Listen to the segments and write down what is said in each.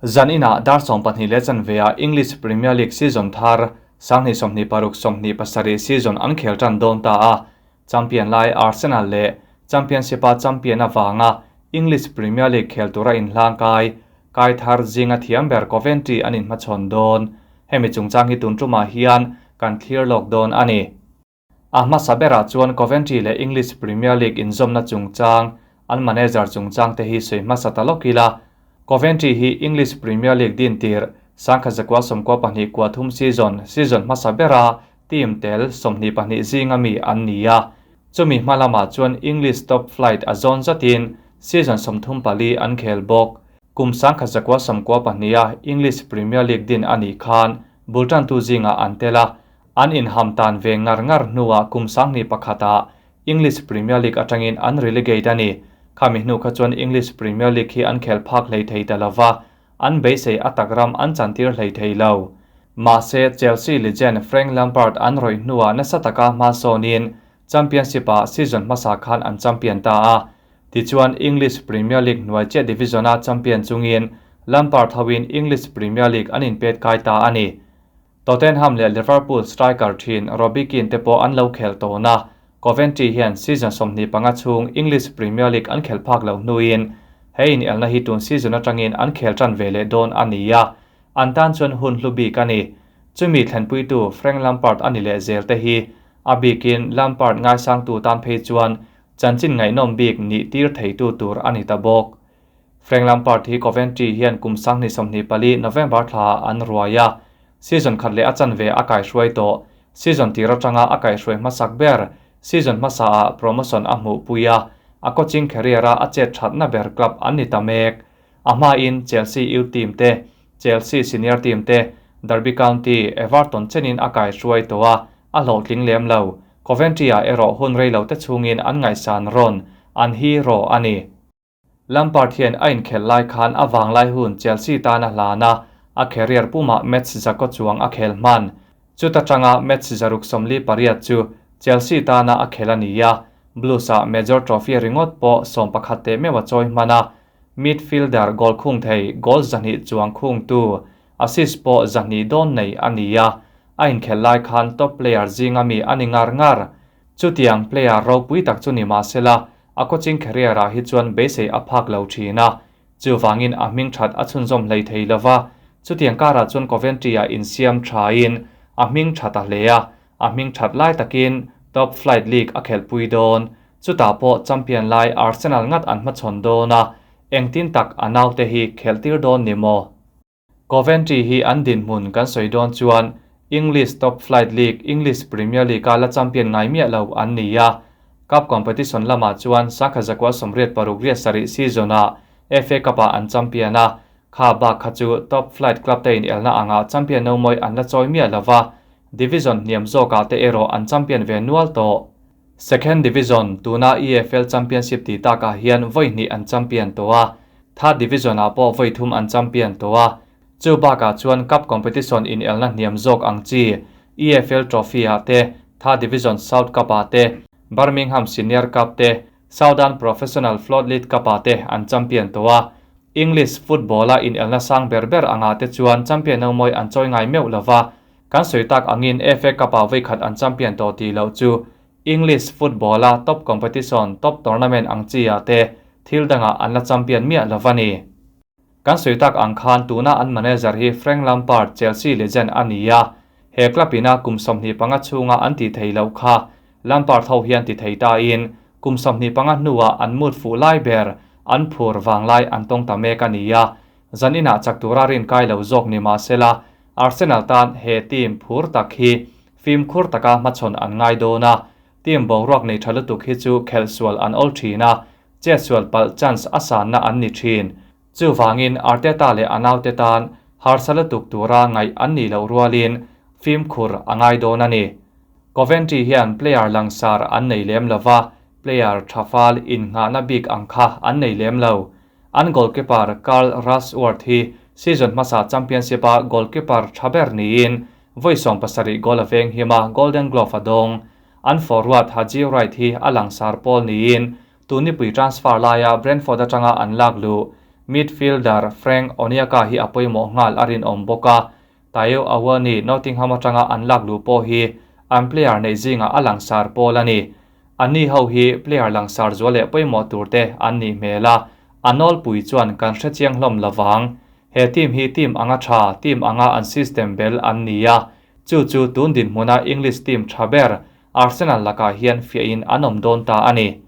Zan inah dar 12 leh chanve-ah English Premier League season thar 2026 27 season an khel tan dawn ta a, champion lai Arsenal leh Championship-a champion avanga English Premier League khel tura inhlang kai kai thar zinga thiam ber Coventry an inhmachhawn dawn. Hemi chungchang hi tun tumah hian kan thlir lawk dawn a ni. A hmasa berah chuan Coventry leh English Premier League inzawmna chungchang, an manager chungchang te hi sawi hmasa ta lawk ila. Coventry hi English Premier League din tir 1992 season, season hmasa bera team tel 22 zinga mi an ni a. Chumi hma lamah chuan English top flight a zawn zatin season 34 an khel bawk. Kum 1992 a English Premier League din a nih khan bultantu zinga an tel a, an inham tan ve ngar ngar hnuah kum 2001 ah English Premier League atangin an relegate a ni. Khami hnu kha chuan English Premier League hi an khel phak hlei thei ta lova, an beisei a takram an chantir hlei thei lo. Mahse Chelsea legend Frank Lampard an rawih hnuah nasa taka hma sawnin Championship ah season hmasa khan an champion ta a. Tichuan English Premier League hnuai chiah division a champion chungin Lampard hoin English Premier League an inpet kai ta a ni. Tottenham leh Liverpool striker thin Robbie Keane te pawh an lo khel tawn a, Coventry hian season 25 chhung English Premier League an khel phak lo hnuin hei in elna hi tun season atangin an khel tan ve leh dawn a ni a, an tan chuan hun hlu bik a ni. Chumi thlenpuitu Frank Lampard a ni leh zel te hi a bikin Lampard ngaisangtu tan phei chuan chanchin ngaihnawm bik nih tir theitu tur a ni ta bawk. Frank Lampard hi Coventry hian kum 2024 November thla an ruai a, season khat leh a chanve a kai hruai tawh. Season tir atanga a kai hruai hmasak ber, season hmasa ah promotion a hmuh pui a, a coaching career a a chet thatna ber club an ni ta mek. A hma in Chelsea youth team te, Chelsea senior team te, Derby County, Everton chenin a kai hruai tawh a, a hlawhtling lem lo. Coventry ah erawh hun rei lo te chungin an ngaihsan rawn, an hero a ni. Lampard hian a inkhel lai khan a vang lai hun Chelsea tan a hlan a, a career pumah match zakaw chuang a khel hman. Chuta tanga match 648 chu Chelsea tana a khel a ni a, Blues ah major trophy ringawt pawh 11 te meuh a chawi hman a, midfielder goal khung thei goal 200 chuang khung tu, assist pawh 200 dawn nei a ni a, a inkhel lai khan top player zinga mi a ni ngar ngar. Chutiang player ropui tak chu ni mahsela, a coaching career ah hi chuan beisei a phak lo thin a, chuwangin a hming that a chhunzawm hlei thei lova, chutiang karah chuan Coventry ah insiam thain a hming that a hle a, a hming that lai takin top flight league a khelpui dawn. Chutah pawh champion lai Arsenal ngat an hmachhawn dawn a, engtin tak a naute hi kheltir dawn ni maw? Coventry hi an dinhmun kan sawi dawn chuan English top flight league English Premier League a la champion ngai miah lo an ni a. Cup competition lamah chuan 1986 7 season ah FA Cup ah an champion a, kha bak kha chu top flight club te in elna anga champion no moi an la chawi miah lova, division hniam zawkah te erawh an champion ve nual tawh. Second division tuna EFL Championship ti takah hian vawi hnih an champion tawh a, third division ah pawh vawi thum an champion tawh a. Chu bakah chuan cup competition in elna hniam zawk ang chi EFL Trophy ah te, third division South Cup ah te, Birmingham Senior Cup te, Southern Professional Floodlit Cup ah te an champion tawh a. English football a in elna sang ber ber anga te chuan champion no moi an chawi ngai meuh lova, kan sawi tak angin FA Cup ah vawi khat an champion tawh ti lo chu English football a top competition, top tournament ang chi ah te thil dangah an la champion miah lova ni. Kan sawi tak ang khan tuna an manager hi Frank Lampard, Chelsea legend a ni a, he club ina kum 25 chhunga an ti thei lo kha Lampard ho hian ti thei ta in kum 25 hnuah an mut fu lai ber an phur wang lai an tawng ta mek a ni a, zan inah chak tura rin kai lo zawk ni mahsela Arsenal tan he team phur tak hi fim khur taka hmachhawn an ngai dawn a, team boruak nei tha lutuk hi chu khel sual an awl thin a, che sual palh chance a sanna an ni thin. Chuwangin Arteta leh a naute tan harsa lutuk tura ngaih an ni lo rualin fim khur a ngai dawn a ni. Coventry hian player langsar an nei lem lova, player thafal in nghahna bik ang kha an nei lem lo. An goalkeeper Carl Rushworth hi season hmasa championship a goalkeeper thaber niin vawi 70 goal a veng hima Golden Glove a dawng. An forward Haji Wright hi a langsar pawl niin tunipui transfer laia Brentford atanga an lak lu. Midfielder Frank Onyeka hi a pawimawh nghal a rinawm bawk a, Tayo Awoniyi Nottingham atanga an lak luh pawh hi an player neih zingah a langsar pawl a ni. Anni ho hi player langsar zual leh pawimawh turte an nih hmel a, a nawlpui chuan kan hrechiang hlawm lovang. He team hi team anga tha, team anga an system bel an ni a, chu chu tun dinhmuna English team tha ber Arsenal lakah hian fiahin an awm dawn ta a ni.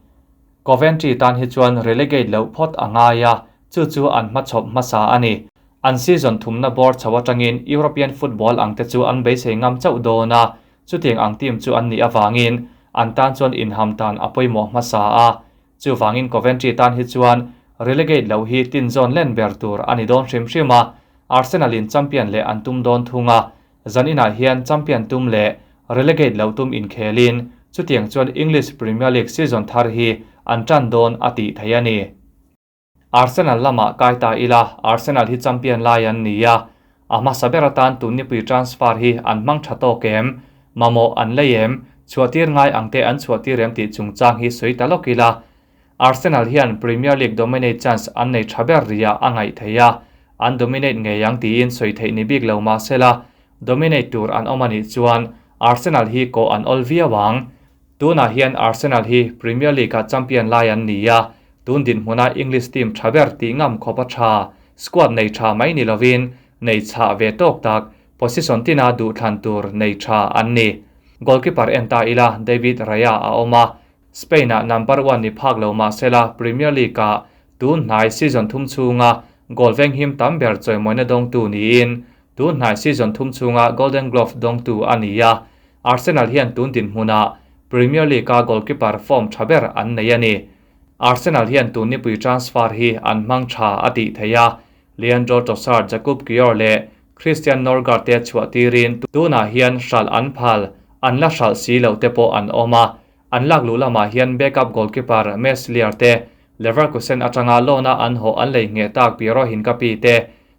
Coventry tan hi chuan relegate loh phawt a ngai a, chu chu an hmachhawp hmasa a ni. An season thumna bawr chho atangin European football ang te chu an beisei ngam chauh dawn a, chutiang ang team chu an nih avangin an tan chuan inham tan a pawimawh hmasa a. Chuvangin Coventry tan hi chuan relegate loh hi tin zawn len ber tur a ni dawn hrim hrim a, Arsenal in champion leh an tum dawn thung a, Zaninah hian champion tum leh relegate loh tum inkhelin chutiang chuan English Premier League season thar hi an tan dawn a tih theih a ni. Arsenal lamah kai ta ila, Arsenal hi champion lai an ni a, a hmasa ber atan tun nipui transfer hi an hmang tha tawk em, mamawh an lei em, chhuahtir ngai ang te an chhuahtir em tih chungchang hi sawi ta lawk ila. Arsenal hian Premier League dominate chance an nei tha ber riah a ngaih theih a, an dominate ngei ang tiin sawi theih ni bik lo mahsela, dominate tur an awm a nih chuan Arsenal hi kawh an awl viau ang. Tunah hian Arsenal hi Premier League-ah champion lai an ni a, tun dinhmuna English team tha ber tih ngam khawp a tha, squad nei tha mai ni lovin nei chhah ve tawk tak, position tina duhthlan tur nei tha an ni. Goalkeeper en ta ila David Raya a awm a, Spain-ah number one ni phak lo mahsela Premier League-ah tun hnai season thum chhunga goal venghim tam ber chawimawina dawngtu niin tun hnai season thum chhunga Golden Glove dawngtu a ni a, Arsenal hian tun dinhmunah Premier League-a goalkeeper form tha ber an nei a ni. Arsenal hian tun nipui transfer hi an hmang tha a tih theih a, Leandro Trossard, Jakub Kiwior leh Christian Norgaard te chhuah tirin tunah hian hralh an phal, an la hralh si loh te pawh an awm a. An lak luh lamah hian backup goalkeeper Meslier te, Leverkusen atanga loan-a an hawh an lei ngheh tak Piero Hincapie te,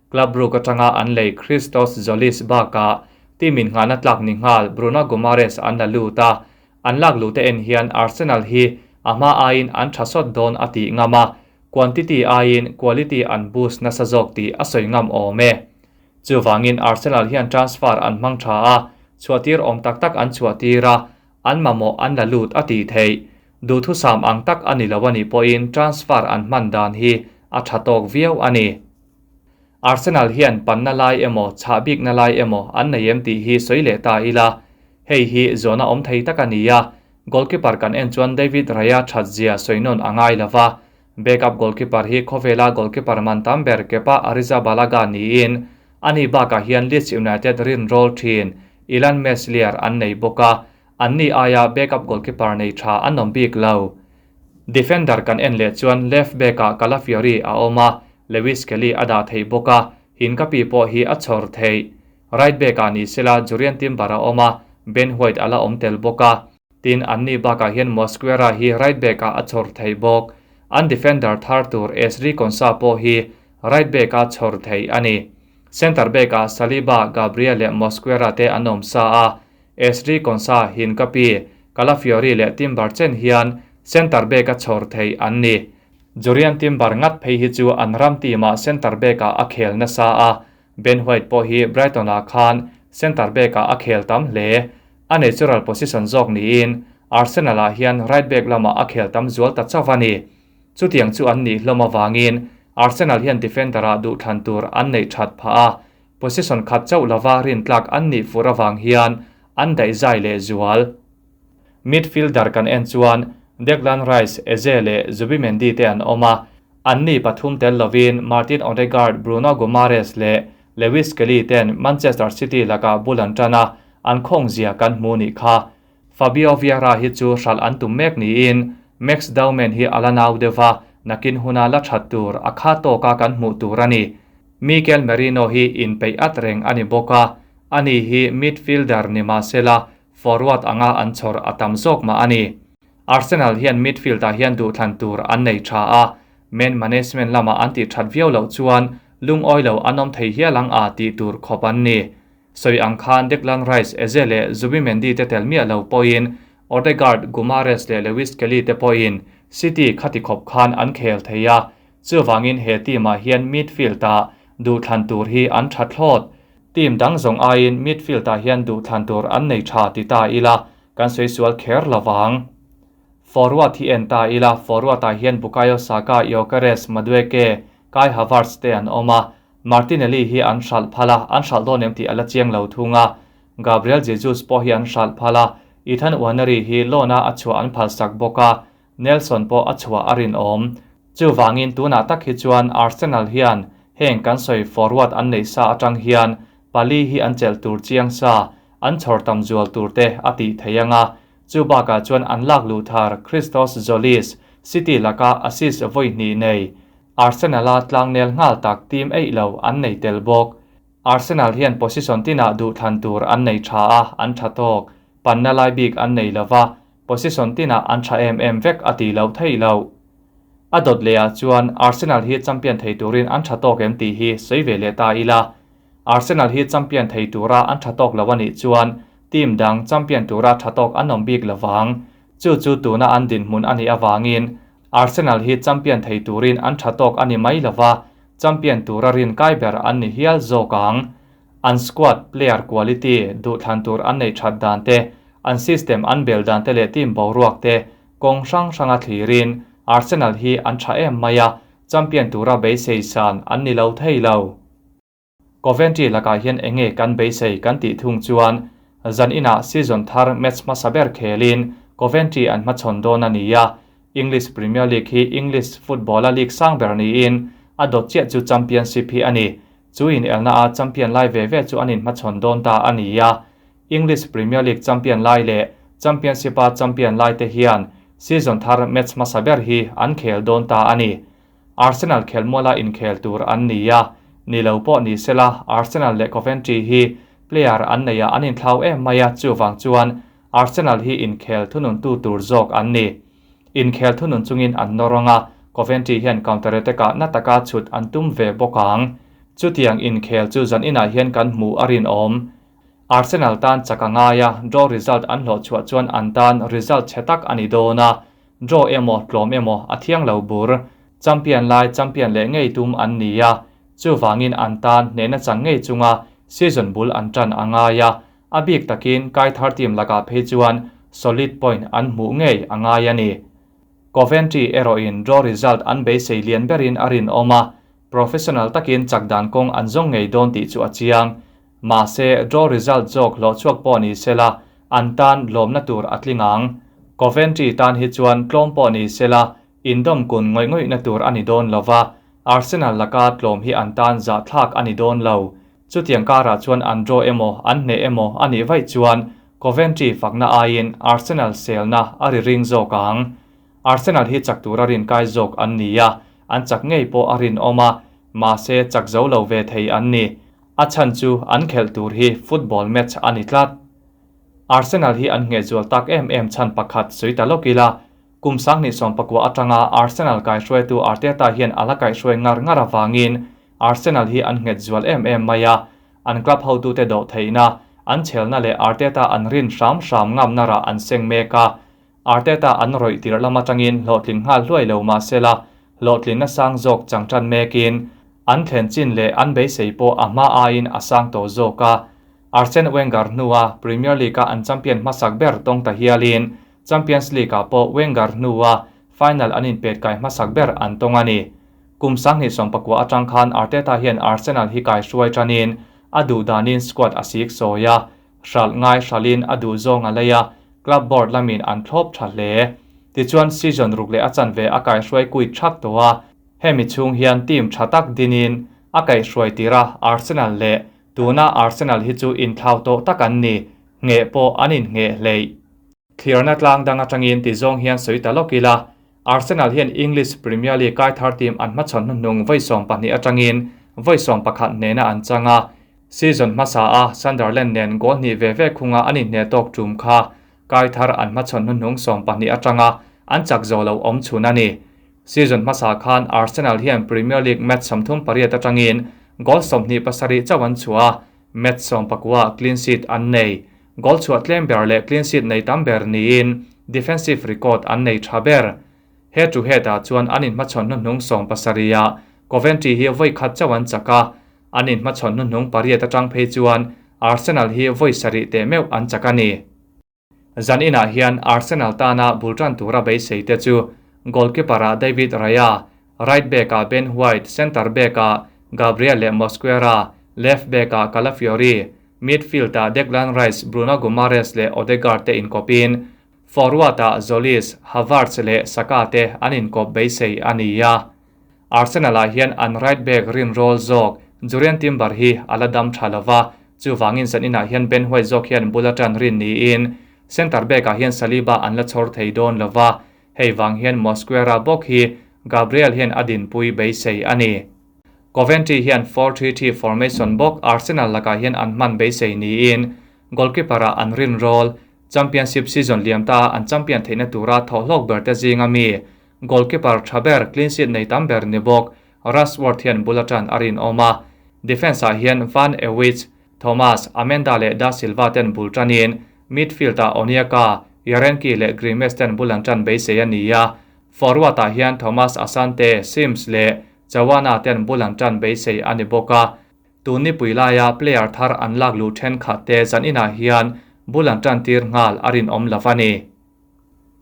Club Brugge atanga an lei Christos Tzolis bakah team innghahna tlak ni nghal Bruno Guimaraes an la lut a, an lak luh te en hian Arsenal hi a hma aiin an tha sawt dawn a tih ngam a, quantity aiin quality an boost nasa zawk tih a sawi ngam awm e. Chuvangin Arsenal hian transfer an hmang tha a, chhuahtir awm tak tak an chhuahtir a, an mamawh an la lut a tih theih. Duhthusam ang tak a ni lo a nih pawhin transfer an hman dan hi a tha tawk viau a ni. Arsenal hian panna lai emaw chhah bikna lai emaw an nei em tih hi sawi leh ta ila, hei hi zawhna awm thei tak a ni a, goalkeeper kan en chuan David Raya that zia sawi nawn a ngai lova, backup goalkeeper hi khawvela goalkeeper man tam ber Kepa Arrizabalaga niin ani bakah hian Leeds United rinrawl thin Illan Meslier an nei bawk a, anni aia backup goalkeeper nei tha an awm bik lo. Defender kan en leh chuan left back-ah Calafiori a awm a, Lewis Kelly a dah theih bawk a, Hincapie pawh hi a chhawr theih. Right back-ah ni sela Jurrien Timber a awm a, Ben White a la awm tel bawk a. Tin, anni bakah hian Mosquera hi right back-ah a chhawr theih bawk. An defender thar tur Ezri Konsa pawh hi right back-a chhawr theih a ni. Centre back-ah Saliba, Gabriel leh Mosquera te an awm sa a, Ezri Konsa, Hincapie, Calafiori leh Timber chen hian centre back a chhawr theih an ni. Jurrien Timber ngat phei hi chu an ram team ah centre back ah a khel nasa a, Ben White pawh hi Brighton ah khan centre back ah a khel tam hle. A natural position zawk niin Arsenal ah hian right back lamah a khel tam zual ta chauh a ni. Chutiang chu an nih hlawm avangin Arsenal hian defender ah duhthlan tur an neih that phah a, Position khat chauh lova rintlak an nih fur avang hian an daihzai leh zual. Midfielder kan en chuan Declan Rice, Eze leh Zubimendi te an awm a, anni pathum tel lovin Martin Odegaard, Bruno Guimaraes leh Lewis Kelly ten Manchester City lakah bul an tan a, an khawng zia kan hmu nih kha. Fabio Vieira hi chu hralh an tum mek niin Max Dowman hi a la nau deuh va, nakin huna la that tur a kha tawka kan hmuh tur a ni. Mikel Merino hi inpeih at reng a ni bawk a, ani hi midfielder ni mah sela forward anga an chhawr a tam zawk mah a ni. Arsenal hian midfield-ah hian duhthlan tur an nei tha a, man management lama an tih that viau loh chuan lungawi lo an awm thei hial ang a tih tur khawp an ni. Sawi ang khan Declan Rice, Eze leh Zubimendi te tel miah lo pawhin Odegaard, Guimaraes leh Lewis Kelly te pawhin City khati khawp khan an khel thei a. Chuvangin he team ah hian midfield ah duhthlan tur hi an tha thlawt. Team dang zawng aiin midfield ah hian duhthlan tur an nei tha ti ta ila kan sawi sual kher lovang. Forward hi en ta ila, forward ah hian Bukayo Saka, Gyökeres, Madueke, Kai Havertz te an awm a, Martinelli hi an hralh phal a, an hralh dawn em tih a la chiang lo thung a. Gabriel Jesus pawh hi an hralh phal a, Ethan Nwaneri hi loan-a a chhuah an phalsak bawk a, Nelson pawh a chhuah a rinawm. Chuvangin tunah tak hi chuan Arsenal hian heng kan sawi forward an neih sa atang hian pali hi an chelh tur chiang sa, an chhawr tam zual tur te a tih thei ang a. Chu bakah chuan an lak luh thar Christos Tzolis, City laka assist vawi hnih nei, Arsenal-a tlangnel nghal tak team eih lo an nei tel bawk. Arsenal hian position tinah duhthlan tur an nei tha a, an tha tawk. Panna lai bik an nei lova, position tinah an tha em em vek a tih loh theih loh. A dawt lehah chuan Arsenal hi champion thei turin an tha tawk em tih hi sawi ve leh ta ila. Arsenal hi champion thei tura an tha tawk lo a nih chuan team dang champion tura tha tawk an awm bik lovang. Chu chu tuna an dinhmun a nih avangin Arsenal hi champion thei turin an tha tawk a ni mai lova, champion tura rin kai ber an ni hial zawk ang. An squad, player quality, duhthlan tur an neih that dan te, an system an bel dan te leh team boruak te kawng hrang hranga thlirin Arsenal hi an tha em mai a, champion tura beisei san an ni lo thei lo. Coventry lakah hian enge kan beisei kan tih thung chuan zan inah season thar match hmasa ber khelin Coventry an hmachhawn dawn a ni a, English Premier League hi English football-a league sang ber niin a dawt chiah chu Championship hi a ni. Chu inelna a champion lai ve ve chu an inhmachhawn dawn ta a ni a, English Premier League champion lai leh Championship-a champion lai te hian season thar match hmasa ber hi an khel dawn ta a ni. Arsenal khelmuala inkhel tur an ni a, ni lo pawh ni sela Arsenal leh Coventry hi player an neih ah an inthlau em mai a, chuvang chuan Arsenal hi inkhel thununtu tur zawk an ni. Inkhel thunun chungin an nawr ang a, Coventry hian counter attack-ah na taka chhut an tum ve bawk ang. Chutiang inkhel chu zan inah hian kan hmuh a rinawm. Arsenal tan chak a ngai a, draw result an hlawh chhuah chuan an tan result chhe tak a ni dawn a, draw emaw tlawm emaw a thiang lo bur. Champion lai champion leh ngei tum an ni a, chuvangin an tan hnehna chang ngei chunga season bul an tan a ngai a, a bik takin Kaithar team lakah phei chuan solid point an hmuh ngei a ngai a ni. Coventry erawhin draw result an beisei lian berin a rinawm a, professional takin chak dan kawng an zawng ngei dawn tih chu a chiang. Mahse, draw result zawk hlawh chhuak pawh ni sela, an tan lawmna tur a tling ang. Coventry tan hi chuan tlawm pawh ni sela, indawm kun ngawih ngawihna tur a ni dawn lova, Arsenal laka tlawm hi an tan zahthlak a ni dawn lo. Chutiang karah chuan an draw emaw, an hneh emaw a nih vaih chuan Coventry fakna aiin Arsenal selna a ri ring zawk ang. Arsenal hi chak tura rinkai zawk an ni a, an chak ngei pawh a rinawm a, mahse chak zo lo ve thei an ni. A chhan chu an khelh tur hi football match a ni tlat. Arsenal hi an ngheh zual tak em em chhan pakhat sawi ta lawk ila, kum 2019 atanga Arsenal kaihruaitu Arteta hian a la kaihruai ngar ngar avangin Arsenal hi an nghet zual em em mai a, an club hotute dawh theihna, an chhelna leh Arteta an rin hram hram ngamna rah an seng mek a. Arteta an rawih tirh lam atangin hlawhtling nghal hluai lo mahsela hlawhtlinna sang zawk chang tan mekin an thlen chin leh an beisei pawh a hma aiin a sang tawh zawk a. Arsene Wenger hnua Premier League-a an champion hmasak ber tawng ta hialin Champions League-ah pawh Wenger hnua final an inpet kai hmasak ber an tawng a ni. Kum 2019 atang khan Arteta hian Arsenal hi kai hruai tanin a duh danin squad a sik sawi a, hralh ngai hralhin a duh zawng a lei a, club board lamin an thlawp tha hle. Tichuan season ruk leh a chanve a kaihruai kuit thak tawh a, hemi chhung hian team tha tak dinin a kaihhruai tir a, Arsenal leh tuna Arsenal hi chu inthlau tawh tak an ni, ngheh pawh an inngheh hleih. Thlirna tlang dang atangin ti zawng hian sawi ta lawk ila, Arsenal hian English Premier League kaithar team an hmachhawn hnuhnung vawi 12 atangin vawi 11 hnehna an chang a, season hmasa a Sunderland nen goal hnih ve ve khunga an inhneh tawk tum kha kaithar an hmachhawn hnuhnung 12 atanga an chak zawh lo awm chhun a ni. Season hmasa khan Arsenal hian Premier League match 38 atangin goal 27 chauh an chhuah a, match 19 clean sheet an nei. Goal chhuah tlem ber leh clean sheet nei tam ber niin defensive record an nei tha ber. Head to head ah chuan an inhmachhawn hnuhnung 70 ah Coventry hi vawi khat chauh an chak a, an inhmachhawn hnuhnung pariat atang phei chuan Arsenal hi vawi sarih teh meuh an chak a ni. Zan inah hian Arsenal tana bul tan tura beisei te chu goalkeeper ah David Raya, right back ah Ben White, centre back ah Gabriel leh Mosquera, left back ah Calafiori, midfield ah Declan Rice, Bruno Guimaraes leh Odegaard te inkawpin forward ah Tzolis, Havertz leh Saka te an inkawp beisei a ni a. Arsenal ah hian an right back rinrawl zawk Jurrien Timber hi a la dam tha lova, chuvangin zan inah hian Ben White zawk hian bul atan rin niin centre back ah hian Saliba an la chhawr thei dawn lova, hei vang hian Mosquera bawk hi Gabriel hian a dinpui beisei a ni. Coventry hian 4-3-3 formation bawk Arsenal lakah hian an hman beisei niin goalkeeper ah an rinrawl Championship season liam ta an champion theihna tura thawhhlawk ber te zinga mi goalkeeper tha ber clean sheet nei tam ber ni bawk Rashford hian bul atan a rinawm a. Defence ah hian Van Ewijk, Thomas, Amenda leh Da Silva ten bul tanin midfield ah Onyeka, Yarenki leh Grimes ten bul an tan beisei a ni a. Forward ah hian Thomas Asante, Sims leh Chawana ten bul an tan beisei a ni bawk a. Tun nipui laia player thar an lak luh thenkhat te zan inah hian bul an tan tir nghal a rinawm lo a ni.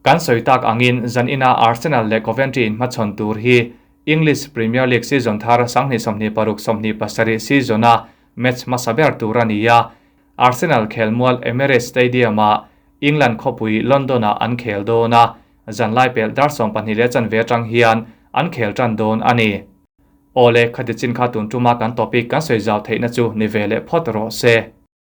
Kan sawi tak angin zan ina Arsenal leh Coventry inhmachhawn tur hi English Premier League season thar 2026/27 season a match hmasa ber tur a ni a. Arsenal khelmual Emirates Stadium ah England khawpui London ah an khel dawn a, zan lai pel dar 12:15 atang hian an khel tan dawn a ni. Awle, khati chin kha tun tuma kan topic kan sawi zau theihna chu ni ve leh phawt rawh se.